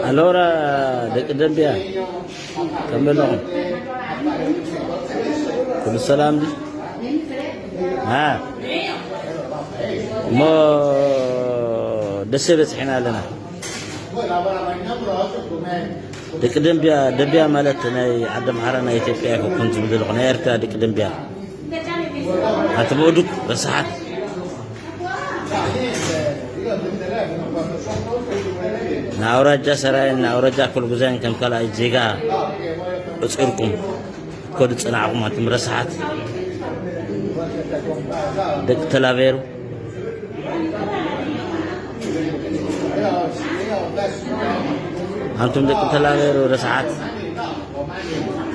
ኣሎራ ደቂ ደንብያ፣ ከመይ ኣለኹም? ኩሉ ሰላም ድዩ? አ፣ እሞ ደሴ በጺሕና ኣለና። ደቂ ደንብያ፣ ደንብያ ማለት ናይ ዓዲ ኣምሓራ፣ ናይ ኢትዮጵያ ኣይኮንኩን ዝብል ዘለኹ፣ ናይ ኤርትራ ደቂ ደንብያ። ኣቲ ምኡዱግ ረሳሓት። ንኣውራጃ ሰራይን ንኣውራጃ ኮልጉዛይን ከም ካልኣይ ዜጋ ቆጺርኩም ኮድ ጽናዕኩም ኣንቱም ረሳሓት። ደቂ ተላቤሩ፣ ኣንቱም ደቂ ተላቤሩ ረሳሓት።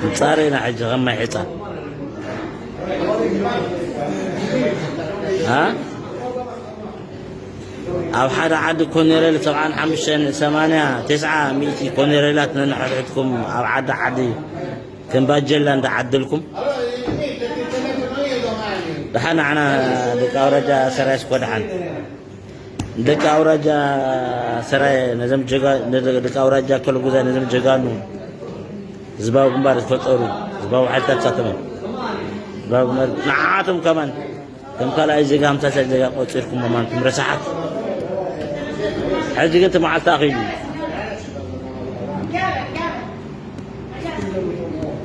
ንጻረና ሕጂ ከም ማይ ሕጻን። አ? ኣብ ሓደ ዓዲ ኮኔሬል ሰብዓን ሓሙሽተን፣ ሰማንያ፣ ተስዓ፣ ሚእቲ ኮኔሬላት ነንሕድሕድኩም ኣብ ዓዲ ዓዲ ከም ባጀላ እንዳዓደልኩም፣ ደሓን ንዓና ደቂ ኣውራጃ ሰራይ እስኮ ደሓን። ደቂ ኣውራጃ ሰራይ ነዘም ጀጋ-፣ ነደ-፣ ደቂ ኣውራጃ ኮለጉዛይ ነዘም ጀጋኑ ህዝባዊ ግንባር ዝፈጠሩ ህዝባዊ ሓይልታት ሳቶም እዮም። ህዝባዊ ግንባር ንዓዓቶም ከማን ከም ካልኣይ ዜጋ፣ ሃምሳሳይ ዜጋ ቆጺርኩሞም ኣንቱም ረሳሓት። ሕጂ ግን እቲ መዓልቲ ኣኺሉ።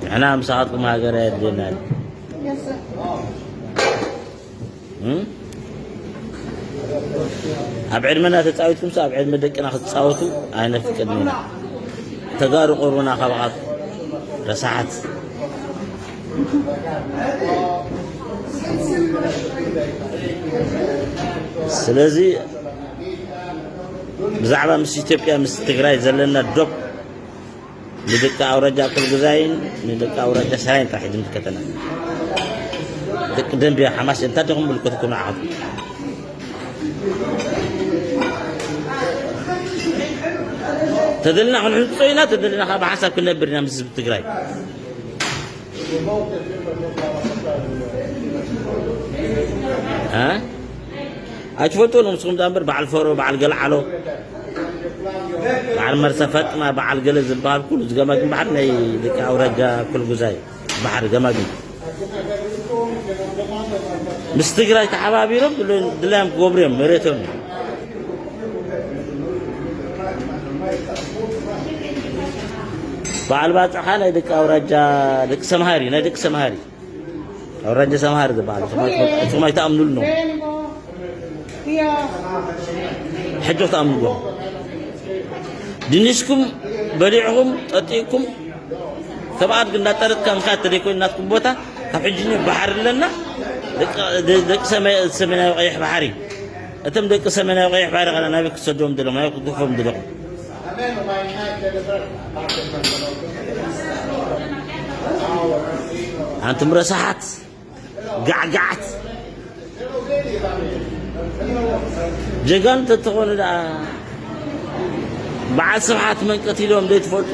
ንሕና ምሳኻትኩም ሃገር ኣየድልየናን። እም? ኣብ ዕድመና ተጻዊትኩምስ ኣብ ዕድመ ደቅና ክትጻወቱ ኣይነፍቅድን ኢና። ተጋሩ ቁርቡና ካባኻት ረሳሓት። ስለዚ ብዛዕባ ምስ ኢትዮጵያ ምስ ትግራይ ዘለና ዶብ ንደቂ ኣውራጃ ኣክል ግዛይን ንደቂ ኣውራጃ ሰራይን ጥራሕ እዩ ዝምልከተና። ደቂ ደንብያ ሓማስ እንታይ ዲኹም ምልከትኩም ንዓኹም? ተደልና ክንሕንጾ ኢና፣ ተደልና ከዓ ብሓሳብ ክንነብር ኢና ምስ ህዝቢ ትግራይ። እ? ኣይትፈልጡን ንስኹም ደኣ እምበር በዓል ፈሮ፣ በዓል ገልዓሎ፣ በዓል መርሰ ፈጥና፣ በዓል ገለ ዝበሃል ኩሉ እዚ ገማግም ባሕሪ ናይ ደቂ ኣውራጃ ኩልጉዛይ ባሕሪ ገማግም። ምስ ትግራይ ተሓባቢሮም ድለ-፣ ድላዮም ክገብሩ እዮም መሬቶም። በዓል ባጽዕኻ ናይ ደቂ ኣውራጃ ደቂ ሰምሃር እዩ፣ ናይ ደቂ ሰምሃር እዩ። ኣውራጃ ሰምሃር ዝበሃል እሱም ኣይትኣምኑሉ ነው። ሕጆ ተኣምንዎ። ድንሽኩም በሊዕኹም ጠጢእኩም፣ ሰባት ግን እንዳጠረጥካ ምኻድ ተደይኮይኑ ናትኩም ቦታ ካብ ሕጂ ን ባሕሪ ኣለና። ደቂ፣ ደቂ ሰሜ-፣ ሰሜናዊ ቀይሕ ባሕሪ። እቶም ደቂ ሰሜናዊ ቀይሕ ባሕሪ ኸና ናበይ ክትሰድዎም ደለኹም? ናበይ ክትገፎም ደለኹም? ኣንቱም ረሳሓት፣ ጋዕጋዓት። ጀጋኑ ተትኾኑ ደኣ በዓል ስብሓት መን ቀቲሎም ዘይትፈልጡ?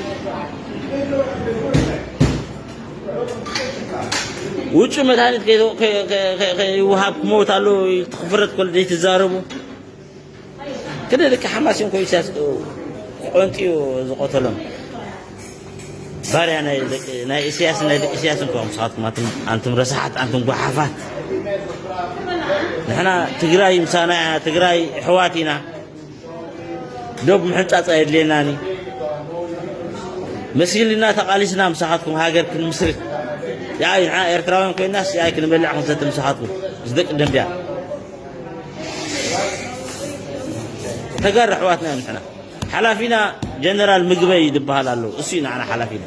ውጩ መድሃኒት ከይ-፣ ከይ-፣ ከይ-፣ ከይ-፣ ከይወሃብ ክመውት ኣሎ ኢልቲ ክፍረድ ከሎ ዘይትዛረቡ? ክንደይ ደቂ ሓማስ እዮም እኮ ኢሳያስ ቆንጢዩ ዝቐተሎም? ባርያ ናይ ደቂ፣ ናይ ኢሳያስ፣ ናይ ደቂ ኢሳያስ እንኳ ምሳኻትኩም ኣንቱም፣ ኣንቱም ረሳሓት፣ ኣንቱም ጓሓፋት። ንሕና ትግራይ ምሳና እያ፣ ትግራይ ኣሕዋት ኢና። ዶብ ምሕንጻጽ ኣየድልየናን እዩ። መሲልና ተቓሊስና ምሳኻትኩም ሃገር ክንምስርት። ያይ ንዓ ኤርትራውያን ኮይናስ ያይ ክንበልዕ ክንሰቲ ምሳኻትኩም። እዚ ደቂ ደንብያ። ተጋሩ ኣሕዋትና እዮም ንሕና። ሓላፊና ጀነራል ምግበይ ዝበሃል ኣሎ። እሱ እዩ ንዓና ሓላፊና።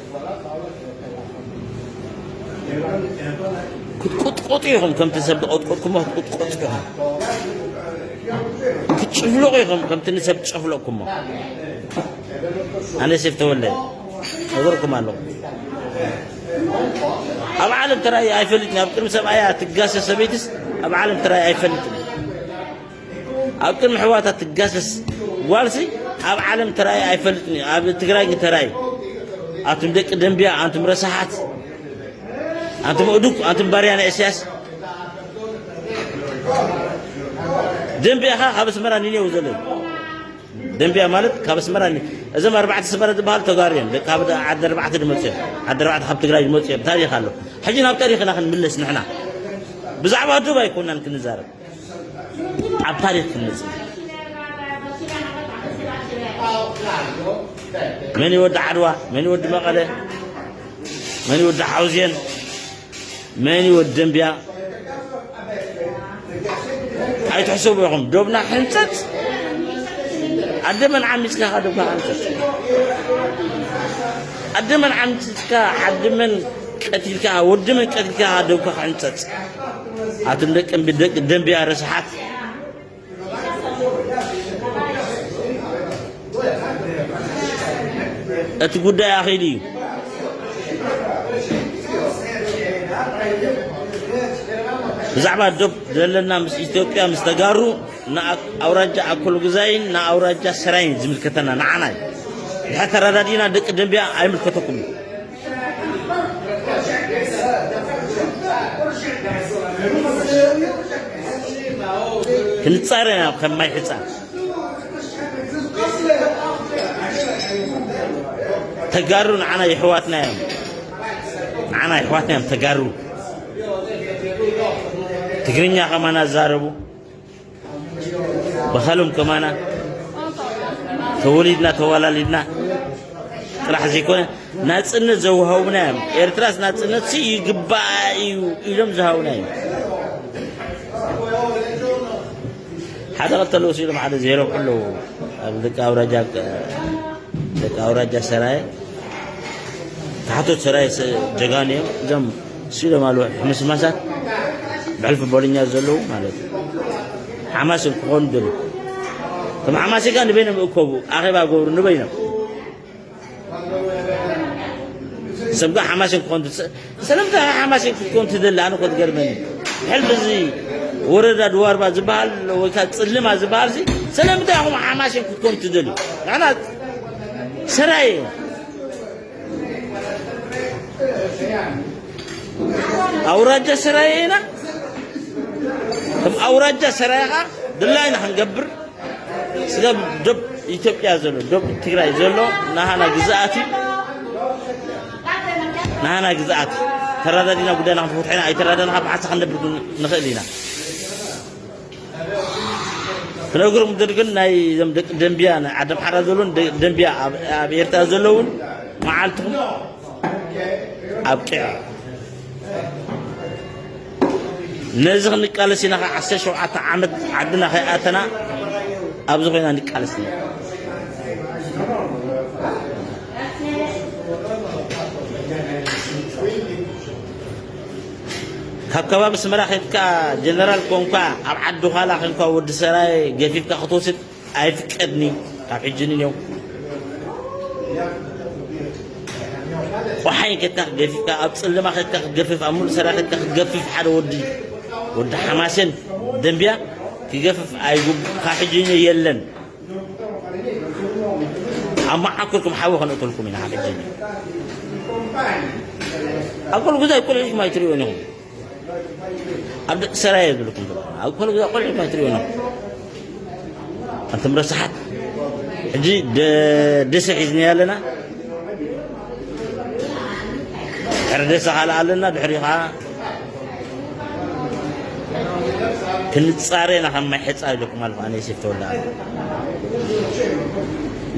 ክትቁጥቁጡ ኢኹም፣ ከምቲ ሰብ ዝቐጥቁጥኩሞ ክትቁጥቁጡ ኢኹም። ክትጭፍልቑ ኢኹም፣ ከምቲ ንሰብ ዝጨፍለቕኩሞ። ኣነ ሴፍ ተወልደ ነገርኩም ኣለኹ። ኣብ ዓለም ተራእዩ ኣይፈልጥን። ኣብ ቅድሚ ሰብኣያ ትጋሰ ሰበይትስ ኣብ ዓለም ተራእዩ ኣይፈልጥን። ኣብ ቅድሚ ኣሕዋታ ትጋሰስ ጓልሲ ኣብ ዓለም ተራእዩ ኣይፈልጥን እዩ። ኣብ ትግራይ ግን ተራእዩ። ኣንቱም ደቂ ደንብያ፣ ኣንቱም ረሳሓት፣ ኣንቱም እዱግ፣ ኣንቱም ባርያ ናይ ኢሳያስ። ደንብያ ኸኣ ካብ ኣስመራ ኒኔው ዘሎ እዩ። ደንቢያ ማለት ካብ ኣስመራ ኒ-፣ እዞም ኣርባዕተ ኣስመራ ዝበሃሉ ተጋሩ እዮም። ደቂ ካብ ዓዲ ኣርባዕተ ዝመፁ እዮም። ዓዲ ኣርባዕተ ካብ ትግራይ ዝመፁ እዮም። ታሪኽ ኣሎ። ሕጂ ናብ ታሪኽና ክንምለስ ንሕና። ብዛዕባ ዶብ ኣይኮናን ክንዛረብ። ኣብ ታሪኽ ክንመጽእ። መን ይወዲ ዓድዋ? መን ይወዲ መቐለ? መን ይወዲ ሓውዜን? መን ይወዲ ደንብያ? ኣይትሕሰቡ ኢኹም። ዶብና ሕንጸጽ። ኣደ መን ዓሚጽካ ኢኻ ዶብካ ሕንጸጽ? ኣደ መን ዓሚጽካ፣ ዓዲ መን ቀቲልካ፣ ወዲ መን ቀቲልካ ኢኻ ዶብካ ሕንጸጽ? ኣቱም ደቂ ደቂ ደንብያ ረስሓት። እቲ ጉዳይ ኣኺሉ እዩ። ብዛዕባ ዶብ ዘለና ምስ ኢትዮጵያ ምስ ተጋሩ ንኣውራጃ ኣኮል ጉዛይን ንኣውራጃ ሰራይን ዝምልከተና ንዓና እዩ። ድሕር ተረዳዲና ደቂ ደንብያ ኣይምልከተኩም እዩ። ክንጻረ ኢና ከም ማይ ሕጻን። ተጋሩ ንዓና የሕዋትና እዮም። ንዓና የሕዋትና እዮም ተጋሩ። ትግርኛ ከማና ዛረቡ። በኸሎም ከማና ተወሊድና ተዋላሊድና ጥራሕ ዘይኮነ ናጽነት ዘውሃቡና እዮም። ኤርትራስ ናጽነት ሲ ይግባእ እዩ ኢሎም ዝሃቡና እዮም። ሓደ ክልተ ልኡስ ኢሎም ሓደ ዜሮ ኣለዉ። ኣብ ደቂ ኣውራጃ ደቂ ኣውራጃ ሰራየ ታሕቶት ሰራየ ጀጋኑ እዮም። እዞም ስኢሎም ኣለዉ ሕምስማሳት ብሕልፊ ቦልኛ ዘለዉ ማለት እዩ። ሓማሴን ክኾኑ ደሉ እቶም ሓማሴን ጋር ንበይኖም እከቡ ኣኼባ ገብሩ ንበይኖም። ሰብ ጋር ሓማሴን ክኾኑ ትስ-፣ ስለምንታይ ሓማሴን ክትኮን ትደሊ? ኣነ እኮ ትገርመኒ። ሕልፊ እዚ ወረዳ ድዋርባ ዝበሃል ወይ ከዓ ጽልማ ዝበሃል ሲ ስለምንታይ ኢኹም ሓማሴን ክትኮኑ ትደሊ? ንሕና ሰራየ ኣውራጃ ሰራየ ኢና። ከም ኣውራጃ ሰራየ ከዓ ድላይና ክንገብር ስለ ዶብ ኢትዮጵያ ዘሎ ዶብ ትግራይ ዘሎ ናሃና ግዝኣት እዩ። ናሃና ግዝኣት ተረዳዲና ጉዳይና ክንፈትሖ ኢና። ኣይተረዳድና ካብ ሓንሳ ክንነብር ንኽእል ኢና። ክነግሮም ዝደሊ ግን ናይ እዞም ደቂ ደንብያ ናይ ዓዲ ኣምሓራ ዘለውን ደ-፣ ደንብያ ኣብ፣ ኣብ ኤርትራ ዘለውን መዓልትኹም ኣብቂዑ። ነዚ ክንቃለስ ኢና፣ ከዓ ዓሰርተ ሸውዓተ ዓመት ዓድና ከይኣተና ኣብዚ ኮይና ንቃለስ ኢና። ካብ ከባቢ ኣስመራ ከድካ ጀነራል ኮንካ ኣብ ዓዲ ዃላ ኮንካ ወዲ ሰራየ ገፊፍካ ክትወስድ ኣይፍቀድኒ ካብ ሕጂ ንኔው። ቆሓይ ከድካ ክገፊፍካ፣ ኣብ ጽልማ ከድካ ክገፍፍ፣ ኣብ ሙሉእ ሰራ ከድካ ክገፍፍ ሓደ ወዲ፣ ወዲ ሓማሴን ደንብያ ክገፍፍ ኣይጉብ-፣ ካብ ሕጂ ንኔው የለን። ኣብ መዓኮርኩም ሓዊ ከነእተልኩም ኢና ካብ ሕጂ ንኔው። ኣብ ኩሉ ግዜ ቆልዑ ኢኹም ኣይትርእዩን ኢኹም። ኣብ ደቂ ሰራየ ዝብልኩም ዘለኹም፣ ኣብ ኮነ ግዜ ቆልዑ ማይ ትርእዩ ነው። ኣንቱም ረሳሓት። ሕጂ ደ-፣ ደሴ ሒዝና ኣለና። ድሕሪ ደሴ ካልእ ኣለና፣ ድሕሪ ኸዓ ክንጻረ ኢና፣ ከም ማይ ሕጻ ኢለኩም ኣለኹ፣ ኣነ ዮሴፍ ተወልደ።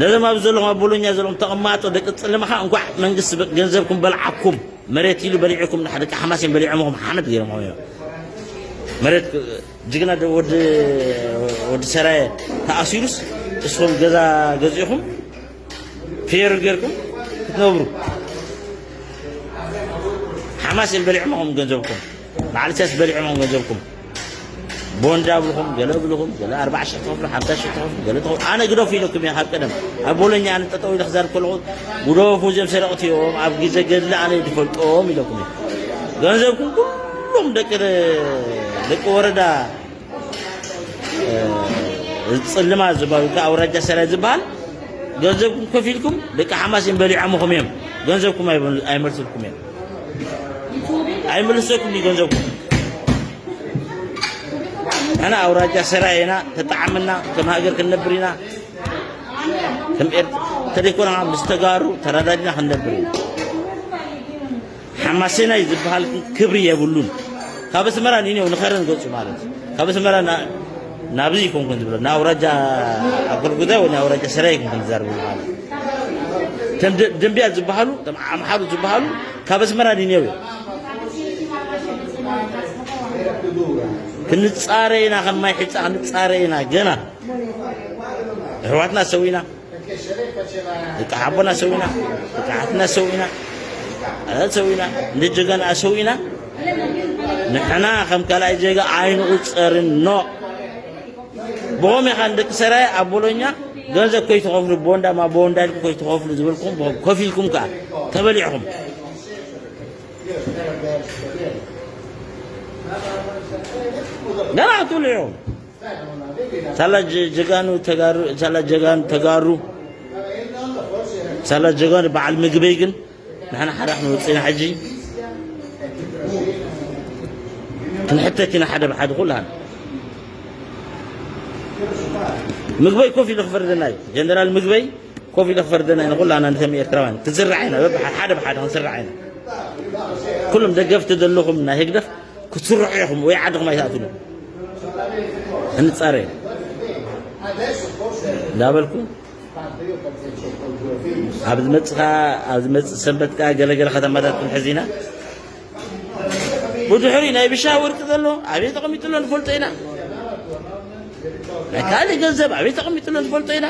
ነዞም ኣብዚ ዘለኹም ኣብ ቦሎኛ ዘለኹም ተቐማጦ ደቂ ጽልምኻ፣ እንኳዕ መንግስቲ ገንዘብኩም በልዓኩም። መሬት ኢሉ በሊዕኩም፣ ደቂ ሓማሴን በሊዖምኹም ሓመድ ገይሮምኹም እዮም። መሬት ጅግና ደ-፣ ወዲ፣ ወዲ ሰራየ ተኣሲሩስ፣ እስኹም ገዛ ገዚእኹም፣ ፌር ገይርኩም ክትነብሩ። ሓማሴን በሊዖምኹም ገንዘብኩም። በዓል ኢሳያስ በሊዖምኹም ገንዘብኩም። ቦንዳ ብልኹም፣ ገለ ብልኹም፣ ገለ ኣርባዓ ሽሕ ትኸፍሉ፣ ሓምሳ ሽሕ ትኸፍሉ፣ ገለ ትኸፍሉ። ኣነ ግደፉ ኢለኩም እየ ካብ ቀደም። ኣብ ቦሎኛ ኣነ ጠጠው ኢለ ክዛረብ ከለኹ፣ ግደፉ፣ እዚኦም ሰረቕቲ እዮም፣ ኣብ ግዜ ገድሊ ኣነ ዝፈልጦም ኢለኩም እየ። ገንዘብኩም ኩሎም ደቂ፣ ደቂ ወረዳ፣ እ፣ ጽልማ ዝበሃሉ፣ ካብ ኣውራጃ ሰራይ ዝበሃል፣ ገንዘብኩም ከፊልኩም፣ ደቂ ሓማሴን በሊዖምኹም እዮም። ገንዘብኩም ኣይበል-፣ ኣይመልስልኩም እዮም። ኣይመልሰኩም እዩ ገንዘብኩም። ንሕና ኣውራጃ ሰራየ ኢና፣ ተጣዓምና፣ ከም ሃገር ክንነብር ኢና። ከም ኤርትራ ተደይኮና ምስ ተጋሩ ተረዳዲና ክንነብር ኢና። ሓማሴናይ ዝበሃል ክብሪ የብሉን። ካብ ኣስመራ ንኔው ንኸረን ገጹ ማለት ካብ ኣስመራ ናብዚ ይኮንኩን ዝብሎ ንኣውራጃ ኣገልጉዛይ ወይ ንኣውራጃ ሰራይ ይኮንኩን ዝዛርቡ ማለት እቶም ደንቢያ ዝበሃሉ እቶም ኣምሓሩ ዝበሃሉ ካብ ኣስመራ ንኔው እዮም። ክንጻረ ኢና ከም ማይ ሒጻ ክንጻረ ኢና ገና ኣሕዋትና ሰዊና ደቂ ሓቦና ሰዊና ደቂ ሓትና ሰዊና ኣላት ሰዊና እንደ ጀጋና ሰዊና ንሕና ከም ካልኣይ ጀጋ ኣይንቑጸርን ኖ ብኸም ኢኻ ንደቂ ሰራየ ኣብ ቦሎኛ ገንዘብ ከይትኸፍሉ ቦንዳ ማ ቦንዳ ኢልኩም ከይትኸፍሉ ዝበልኩም ከፊልኩም ከዓ ተበሊዕኹም ገና ክትብሉ ኢኹም ሳላ ጀጋኑ ተጋሩ ሳላ ጀጋኑ ተጋሩ ሳላ ጀጋኑ በዓል ምግበይ ግን ንሕና ሓደ ክንወፅእና ሕጂ ክንሕተት ኢና ሓደ ብሓደ ኩላና ምግበይ ኮፍ ኢሉ ክፈርደና እዩ ጀነራል ምግበይ ኮፍ ኢሉ ክፈርደና እዩ ንኩላና ንተም ኤርትራውያን ክንስራሕ ኢና በብሓደ ሓደ ብሓደ ክንስራሕ ኢና ኩሉም ደገፍቲ ዘለኹም ናይ ህግደፍ ክትስርሑ ኢኹም ወይ ዓድኹም ኣይትኣትሉ እንጻረ እንዳበልኩ ኣብ ዝመጽኻ ኣብ ዝመጽእ ሰንበት ከዓ ገለገለ ከተማታት ክንሕዝ ኢና ብድሕሪ ናይ ብሻ ወርቂ ዘሎ ኣበይ ተቐሚጡ ኣሎ ንፈልጦ ኢና ናይ ካልእ ገንዘብ ኣበይ ተቐሚጡ ኣሎ ንፈልጦ ኢና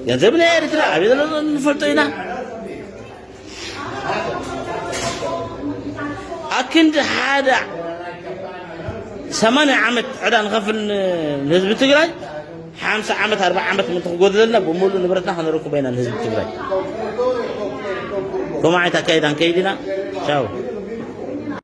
ገንዘብ ናይ ኤርትራ ኣበይ ዘሎ ንፈልጦ ኢና ኣክንዲ ሓደ ሰማንያ ዓመት ዕዳ ንኸፍል ንህዝቢ ትግራይ ሓምሳ ዓመት ኣርባ ዓመት ምእንቲ ክጎድለልና ብምሉእ ንብረትና ከነረክቦ ኢና ንህዝቢ ትግራይ ከምኡ ዓይነት ኣካይዳ ንከይድ ኢና ቻው